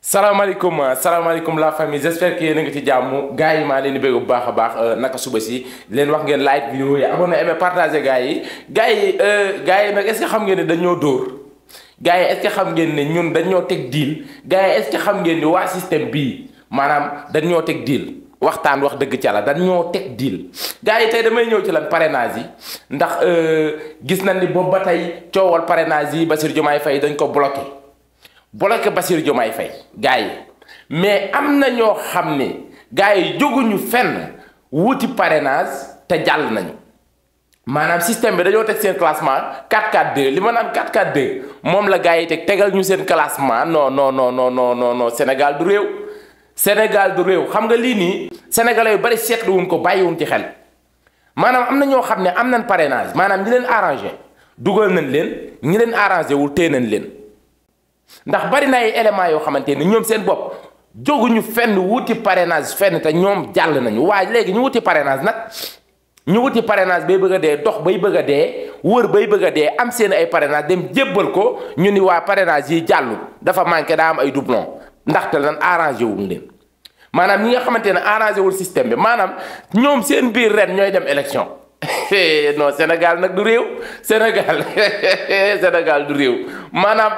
salaamaaleykum la famille, j'espère que yéen a ngi ci jàmm gars yi maa leen di bëgg bu baax a baax naka suba si leen wax ngeen like vidéo yi abonné aimé partagé gars yi nag est-ce que xam ngeen ne dañoo dóor gars yi est-ce que xam ngeen ne ñun dañoo teg deal gars yi est-ce que xam ngeen ni waa système bii maanaam dañoo teg deal waxtaan wax dëgg ca la dañoo teg deal gars yi tey damay ñëw ci lan parrainage yi ndax gis nañ ni boobu ba tey coowal parrainage yi Bassirou Diomaye Faye dañ ko bloqué Bassirou Diomaye Faye gars yi mais am na ñoo xam ne gars yi jóguñu fenn wuti parrainage te jàll nañu maanaam système bi dañoo teg seen classement 4-4-2 li ma naan 4-4-2 moom la gars yi tegal ñu seen classement non Sénégal du réew Sénégal du réew xam nga lii nii sénégalais yu bari seetluwuñ ko bàyyiwuñ ci xel maanaam am na ñoo xam ne am nañ parrainage maanaam ñi leen arrangé dugal nañ leen ñi leen arrangé wul téye nañ leen. ndax bari na ay éléments yoo xamante ni ñoom seen bopp jóguñu fenn wuti parrainage fenn te ñoom jàll nañu waaye léegi ñu wuti parrainage nag ñu wuti parrainage bay bëgg a dee dox bay bëgg a dee wër bay bëgg a dee am seen ay parrainage dem jébbal ko ñu ni waa parrainage yi jàllu dafa manqué daa am ay doublon ndaxte lan arrangé wuñ leen maanaam ñi nga xamante ne arrangé wul système bi maanaam ñoom seen biir ren ñooy dem élection non Sénégal nag du réew Sénégal Sénégal du réew maanaam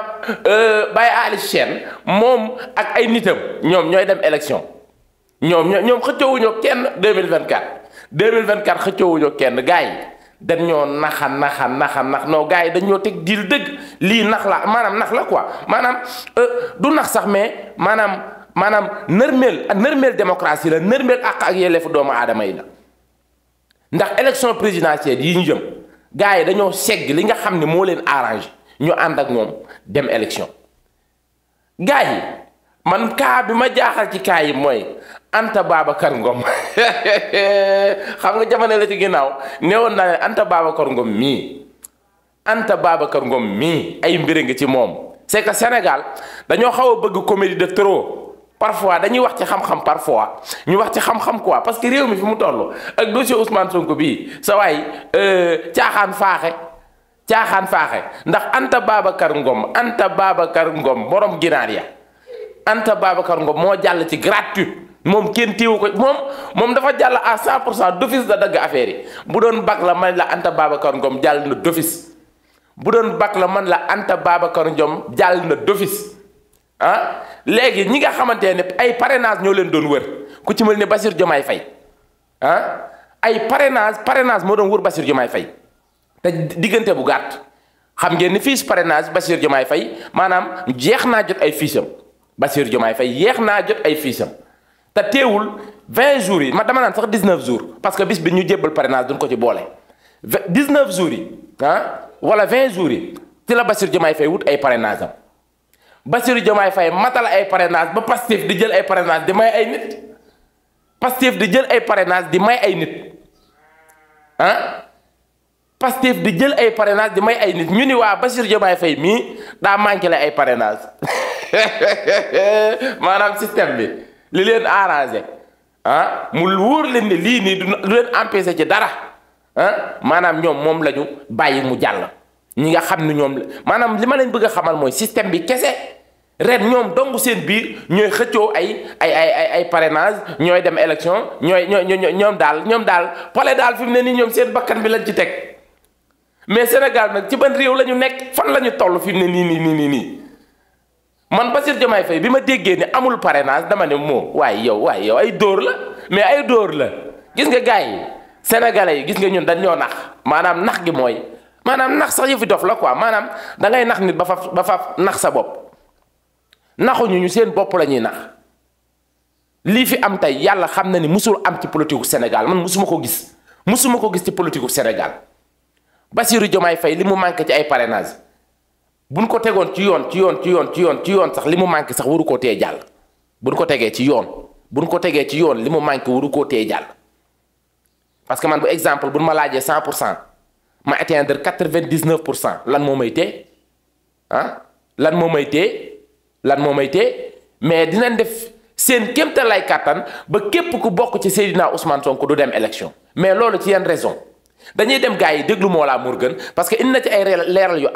Baye Ali Chène moom ak ay nitam ñoom ñooy dem élection ñoom xëccoowuñoo kenn 2024 xëccoowuñoo kenn gars yi dañoo nax non gars yi dañoo teg diil dëgg lii nax la maanaam nax la quoi maanaam du nax sax mais maanaam nërmeel démocratie la nërmeel àq ak yelleefu doomu aadama yi la ndax élection présidentielle yi ñu jëm gars yi dañoo segg li nga xam ne moo leen arrangé ñu ànd ak ñoom dem élection gars yi man kaa bi ma jaaxal ci kaa yi mooy Anta Babacar Ngom xam nga jamono la ci ginnaaw newoon naa ne Anta Babacar Ngom mii ay mbir nga ci moom c'est que Sénégal dañoo xaw a bëgg comédie de trop parfois dañuy wax ci xam-xam parfois ñu wax ci xam-xam quoi parce que réew mi fi mu toll ak dossier Ousmane Sonko bii sa waay caaxaan faaxe ndax Anta Babacar Ngom borom ginaar ya Anta Babacar Ngom moo jàll ci gratuite moom kenn téewu ko moom dafa jàll à 100% d'office da dagg affaire yi bu doon bac la man la Anta Babacar Ngom jàll na d'office bu doon bac la man la Anta Babacar Ngom jàll na d'office ah léegi ñi nga xamante ne ay parrainage ñoo leen doon wër ku ci mel ne Bassirou Diomaye Faye ah ay parrainage moo doon wër Bassirou Diomaye Faye te diggante bu gàtt xam ngeen ni fiche parrainage Bassirou Diomaye Faye maanaam jeex naa jot ay fiche am Bassirou Diomaye Faye yeex naa jot ay fiche am te teewul 20 jours yi ma dama naan sax 19 jours parce que bis bi ñu jébbal parrainage duñ ko ci boole 19 jours yi ah wala 20 jours yi ci la Bassirou Diomaye Faye wut ay parrainage am Bassirou Diomaye Faye matal ay parrainage ba Pastef di jël ay parrainage di may ay nit Pastef di jël ay parrainage di may ay nit ah Pastef di jël ay parrainage di may ay nit ñu ni waa Bassirou Diomaye Faye mii daa manqué la ay parrainage maanaam système bi li leen arrangé ah mu wóor leen ne lii nii du leen empêché ci dara ah maanaam ñoom moom la ñu bàyyi mu jàll ñi nga xam ne ñoom maanaam li ma leen bëgg a xamal mooy système bi kese ren ñoom dong seen biir ñooy xëccoo ay parrainage ñooy dem élection ñoom daal pale daal fi mu ne nii ñoom seen bakkan bi lañ ci teg mais Sénégal nag ci ban réew la ñu nekk fan la ñu toll fi mu ne nii man Bassirou Diomaye Faye bi ma déggee ne amul parrainage dama ne moo waaye yow ay dóor la mais ay dóor la gis nga gars yi sénégalais yi gis nga ñun dañoo nax maanaam nax gi mooy maanaam nax sax yëfi dof la quoi maanaam da ngay nax nit ba fa nax sa bopp naxuñu ñu seen bopp la ñuy nax lii fi am tey yàlla xam na ni musul am ci politique gu Sénégal man musuma ko gis ci politique gu Sénégal Bassirou Diomaye Faye li mu manqué ci ay parrainage buñ ko tegoon ci yoon sax li mu manqué sax waru koo tee jàll buñ ko tegee ci yoon li mu manqué waru koo tee jàll parce que man bu exemple buñ ma laajee 100% ma atteindre 99% lan moo may tee ah lan moo may tee mais dinañ def seen kéemtal lay kàttan ba képp ku bokk ci Seydina Ousmane Sonko du dem élection mais loolu ci yan raison dañuy dem gars yi déglu Mollah Morgun parce que indi na ci ay leeral yu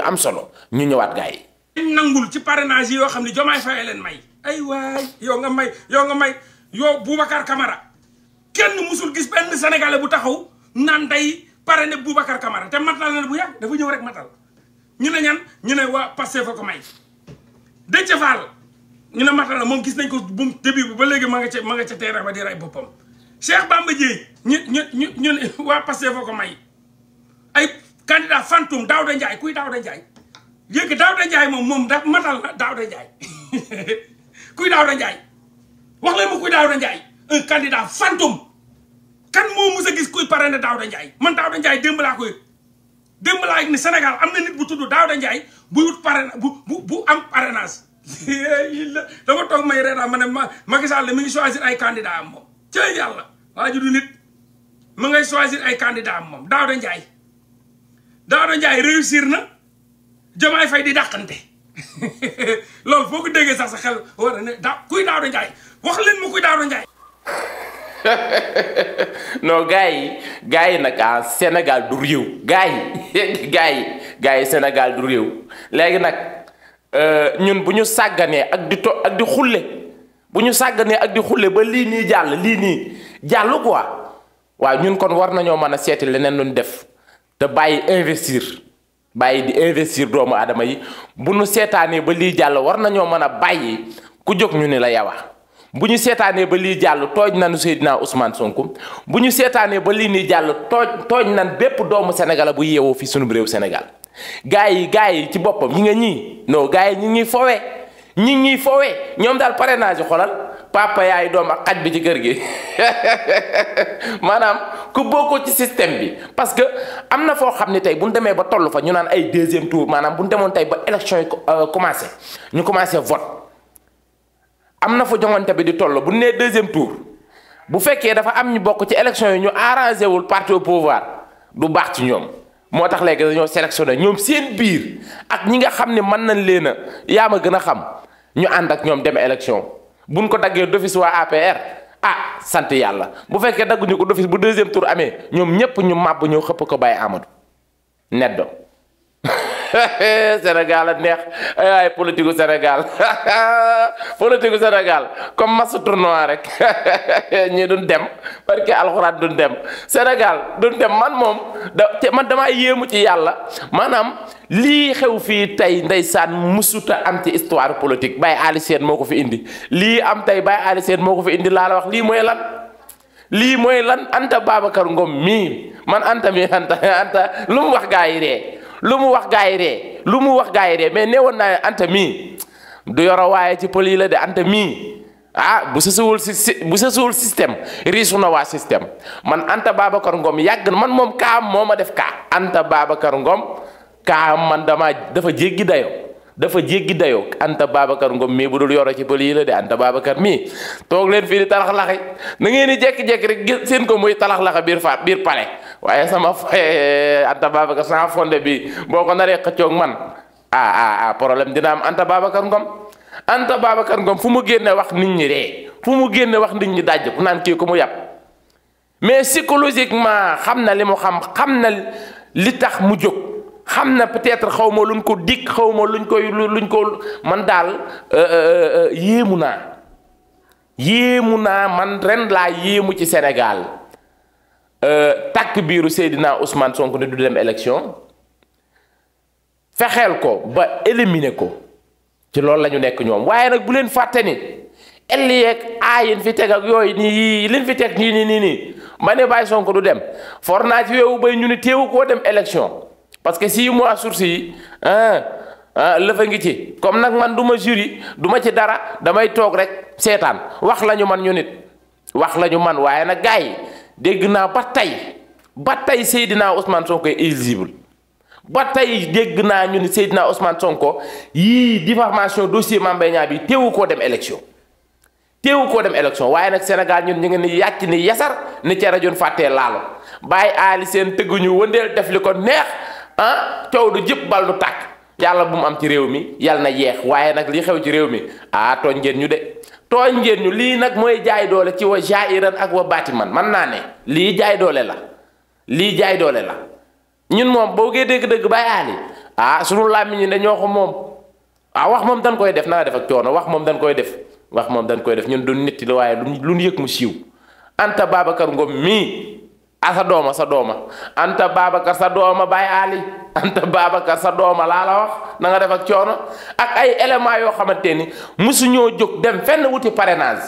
am solo ñu ñëwaat gars yi. nangul ci parrainage yoo xam ne Diomaye Faye leen may ay waay yow nga may yow Boubacar Camara kenn musul gis benn sénégalais bu taxaw naan day parrainé Boubacar Camara te matal na bu yàgg dafa ñëw rek matal ñu ne ñan ñu ne waa Pastef fa ko may Déthié Fall ñu ne matal la moom gis nañ ko bu début bu ba léegi ma nga ca terrain ba di rey boppam Cheikh Bamba Dièye ñu ne waa Pastef fa ko may ay candidat fantôme Daouda Ndiaye kuy Daouda Ndiaye yéegi Daouda Ndiaye moom da matal na Daouda Ndiaye kuy Daouda Ndiaye wax leen ma kuy Daouda Ndiaye un candidat fantôme kan moo mus a gis kuy parrainé Daouda Ndiaye man Daouda Ndiaye démb laa ko yëg démb laa yëg ni Sénégal am na nit bu tudd Daouda Ndiaye buy wut parrainage bu am parrainage dama toog may reetaa ma ne Macky Sall mi ngi choisir ay candidat am moom ci yàlla waa ju du nit ma ngay choisir ay candidat am moom Daouda Ndiaye réussir na Diomaye Faye di dàqante loolu foo ko déggee sax sa xel war ne kuy Daouda Ndiaye wax leen ma kuy Daouda Ndiaye non gars yi nag Sénégal du réew gars yi Sénégal du réew léegi nag ñun bu ñu sàgganee ak di xulle bu ñu sàgganee ak di xulle ba lii nii jàll quoi waaw ñun kon war nañoo mën a seeti leneen luñ def te bàyyi di investir doomu aadama yi bu ñu seetaanee ba lii jàll war nañoo mën a bàyyi ku jóg ñu ni la yawa bu ñu seetaanee ba lii jàll tooj nañu Seydina Ousmane Sonko bu ñu seetaanee ba lii nii jàll tooj nañ bépp doomu Sénégal bu yeewoo fi sunu réew Sénégal gars yi ci boppam ñi nga ñii non gars yi ñi ngi fowe ñoom daal parrainage yi xoolal papa yaay doom ak xaj bi ci kër gi maanaam ku bokkoo ci système bi parce que am na foo xam ne tey bu ñu demee ba toll fa ñu naan ay deuxième tour maanaam bu ñu demoon tey ba élection yi commencé ñu commencé vote am na fa joŋante bi di toll bu nee deuxième tour bu fekkee dafa am ñu bokk ci élection yi ñu arrangé wul parti au pouvoir du baax ci ñoom moo tax léegi dañoo sélectionné ñoom seen biir ak ñi nga xam ne mën nañ leen a yaa ma gën a xam ñu ànd ak ñoom dem élection buñ ko daggee d'office waa APR sant yàlla bu fekkee dagguñu ko d'office bu deuxième tour amee ñoom ñépp ñu màbb ñëw xëpp ko bàyyi Amadou neddo Sénégal a neex ay politique Sénégal comme masu tournoi rek ñi duñ dem parce que alxuraan duñ dem Sénégal duñ dem man damaa yéemu ci yàlla maanaam lii xew fii tey ndeysaan musuta am ci histoire politique Baye Ali Sène moo ko fi indi lii am tey Baye Ali Sène moo ko fi indi laa la wax lii mooy lan Anta Babacar Ngom mii man Anta lu mu wax gaa yi ree mais neewoon naa ne Anta mii du yoro waaye ci pël yi la de Anta mii bu sësuwul système riisu na waa système man Anta Babacar Ngom yàgg na man moom kaam moo ma def kaa Anta Babacar Ngom kaam man dafa jéggi dayoo Anta Babacar Ngom mii bu dul yoro ci pël yi la de Anta Babacar mii toog leen fii di talax-laxi na ngeen di jékki-jékki rek gis seen ko muy talax-laxa biir palais waaye sama Anta Babacar sama fonde bi boo ko naree xëccoog man problème dina am Anta Babacar Ngom fu mu génne wax nit ñi ree fu mu génne wax nit ñi dajj ku naan kii ko mu yàpp mais psychologiquement xam na li mu xam na li tax mu jóg xam na peut-être xaw ma luñ ko dikk xaw ma luñ ko man daal yéemu naa man ren laa yéemu ci Sénégal takk biiru Seydina Ousmane Sonko ne du dem élection fexeel ko ba éliminer ko ci loolu la ñu nekk ñoom waaye nag bu leen fàtte ni elliyeeg yéen fi teg ak yooyu nii leen fi teg nii ma ne Baye Sonko du dem for naa ci weewu bay ñu ni teewu koo dem élection parce que 6 mois source yi lëfa ngi ci comme nag man du ma jury du ma ci dara damay toog rek seetaan wax la ñu man ñu nit wax la ñu man waaye nag gars yi dégg naa ba tey Seydina Ousmane Sonko est éligible ba tey dégg naa ñu ni Seydina Ousmane Sonko yii diffamation dossier Mame Mbaye Niang bi teewu koo dem élection waaye nag Sénégal ñun ñu ngi ni yàcc ni yasar ni ca rajoon fàttee laalo bàyyi aali seen tëgguñu wëndeel def li ko neex coow du jëpp bal du tàkk yàlla bu mu am ci réew mi yàlla na yeex waaye nag li xew ci réew mi tooñ ngeen ñu de tooñ ngeen ñu lii nag mooy jaay doole ci wa jairan ak wa baatiman man naa ne lii jaay doole la ñun moom boo gee dégg-dëgg bàyyi aali sunu làmmiñ ñi dañoo ko moom wax moom dañ koy def na nga def ak coono wax moom dañ koy def wax moom dañ koy def ñun du nit la waaye lu ñu yëg mu siiw Anta Babacar Ngom mii sa dooma Anta Babacar sa dooma Baye Ali Anta Babacar sa dooma laa la wax na nga def ak coono ak ay éléments yoo xamante ni musuñoo jóg dem fenn wuti parrainage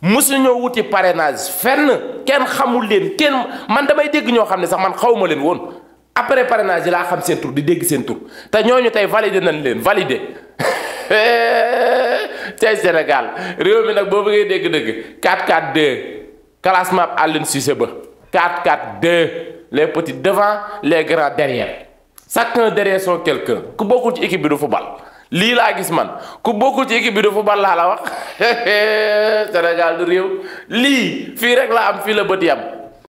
musuñoo wuti parrainage fenn kenn xamul leen kenn man damay dégg ñoo xam ne sax man xawma leen woon après parrainage yi laa xam seen tur di dégg seen tur te ñooñu tey validé nañ leen validé tey Sénégal réew mi nag boo bëggee dégg-dëgg 4-4-2 classement Aliou Cissé ba 4-4-2 les petits devant les grands derrière chacun derrière son quelqu'un ku bokkul ci équipe bi du football lii laa gis man ku bokkul ci équipe bi du football laa la wax Sénégal du réew lii fii rek la am fii la bët yam